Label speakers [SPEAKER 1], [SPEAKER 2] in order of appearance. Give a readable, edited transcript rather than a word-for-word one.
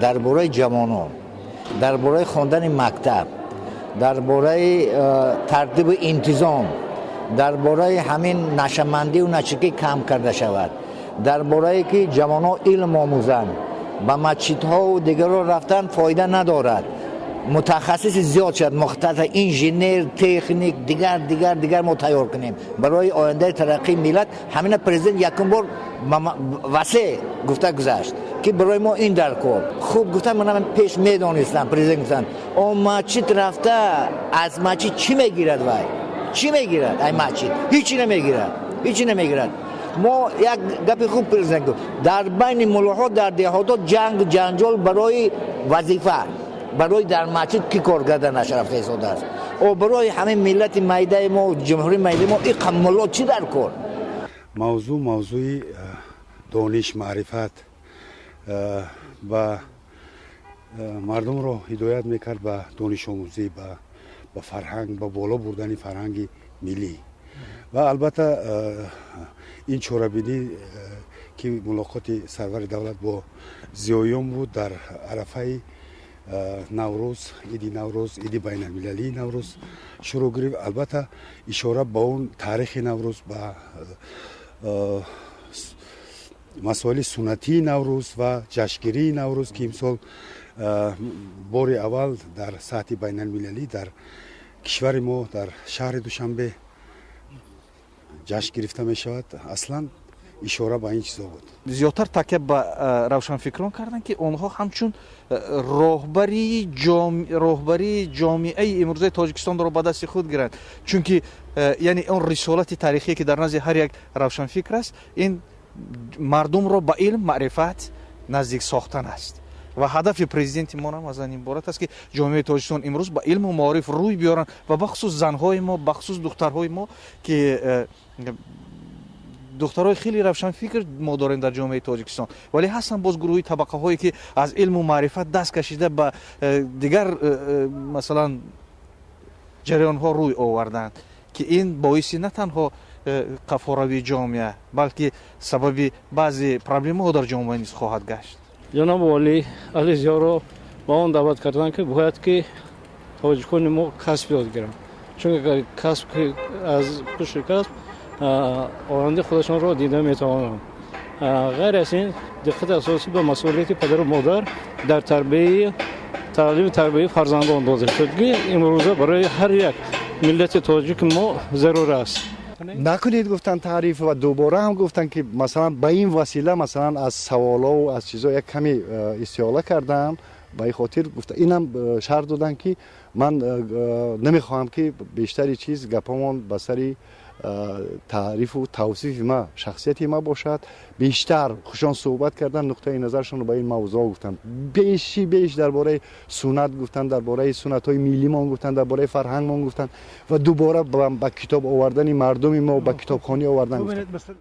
[SPEAKER 1] Дар бораи ҷавонон, дар бораи хондани мактаб, дар бораи тартибу интизом, дар бораи ҳамин нашъамандию нашикӣ кам карда шавад, дар борае ки ҷавонон илм омӯзанд, ба масҷидҳову дигарро рафтан фоида надорад, мутахассиси зиёд шавад, мухтасар инженер, техник, дигар, дигар, дигар мо тайёр кунем барои ояндаи тараққии миллат. Ҳамина президент якум бор васеъ гуфта гузашт, ки барои мо ин дар кор. Хуб гуфтам, манам пеш медонистам. Президент гуфтанд, о масҷид рафта аз масҷид чӣ мегирад? Вай чӣ мегирад? Ай масҷид ҳичи намегирад, ҳичи намегирад. Мо як гапи хуб президент гуфт: дар байни муллоҳо дар деҳотҳо ҷангу ҷанҷол барои вазифа, барои дар масҷид ки кор карданаш рафта истодааст. О барои ҳамин миллати майдаи мо, ҷумҳурии майдаи мо, иқа мулло чӣ дар кор?
[SPEAKER 2] Мавзӯъ мавзӯи дониш, маърифат ба мардумро ҳидоят мекард ба донишомӯзӣ, ба фарҳанг, ба боло бурдани фарҳанги миллӣ. Ва албатта ин чорабинӣ, ки мулоқоти сарвари давлат бо зиёиён буд дар арафаи Наврӯз, иди Наврӯз, иди байналмилалии Наврӯз шурӯъ гирифт, албатта ишора ба он таърихи Наврӯз, ба масоили суннатии Наврӯз ва ҷашнгирии Наврӯз, ки имсол бори аввал дар сатҳи байналмилалӣ дар кишвари мо, дар шаҳри Душанбе ҷашн гирифта мешавад, аслан ишора ба ин чизо буд.
[SPEAKER 3] Зиёдтар такя ба равшанфикрон карданд, ки онҳо ҳамчун роҳбарии ҷомеаи имрӯзаи Тоҷикистонро ба дасти худ гиранд, чунки яъне он рисолати таърихие, ки дар назди ҳар як равшанфикр аст, ин мардумро ба илм, маърифат наздик сохтан аст. Ва ҳадафи президенти мо ҳам аз ин иборат аст, ки ҷомеаи Тоҷикистон имрӯз ба илму маориф рӯй биёранд ва бахусус занҳои мо, бахусус духтарҳои мо, ки духтарҳои хеле равшанфикр мо дорем дар ҷомеаи Тоҷикистон, вале ҳастанд боз гурӯҳи табақаҳое, ки аз илму маърифат даст кашида, ба дигар масалан ҷараёнҳо рӯй оварданд, ки ин боиси на танҳо қафоравии ҷомеа, балки сабаби баъзе проблемаҳо дар ҷомеа низ хоҳад гашт.
[SPEAKER 4] Ҷаноби олӣ аҳли зиёро ба он даъват карданд, ки бояд ки тоҷикони мо касб ёд гиранд, чунки касб, аз пушти касб ояндаи худашонро дида метавонанд. Ғайр аз ин, диққати асосӣ ба масъулияти падару модар дар тарбияи, таълиму тарбияи фарзандон дода шуд, ки имрӯза барои ҳар як миллати тоҷики мо зарур аст.
[SPEAKER 5] Накунед, гуфтан, таъриф. Ва дубора ҳам гуфтанд, ки масалан ба ин васила масалан аз саволову аз чизо як каме истиҳола кардам. Ба ин хотир гуфта, инам шарт доданд, ки ман намехоҳам, ки бештари чиз гапамон ба сари таърифу тавсифи ма, шахсияти ма бошад. Бештар хушон суҳбат кардан, нуқтаи назаршонро ба ин мавзӯъ гуфтанд, беши беш дар бораи суннат гуфтанд, дар бораи суннатҳои миллимон гуфтанд, дар бораи фарҳангмон гуфтанд ва дубора ба китоб овардани мардуми мо, ба китобхонӣ овардан гуфтанд.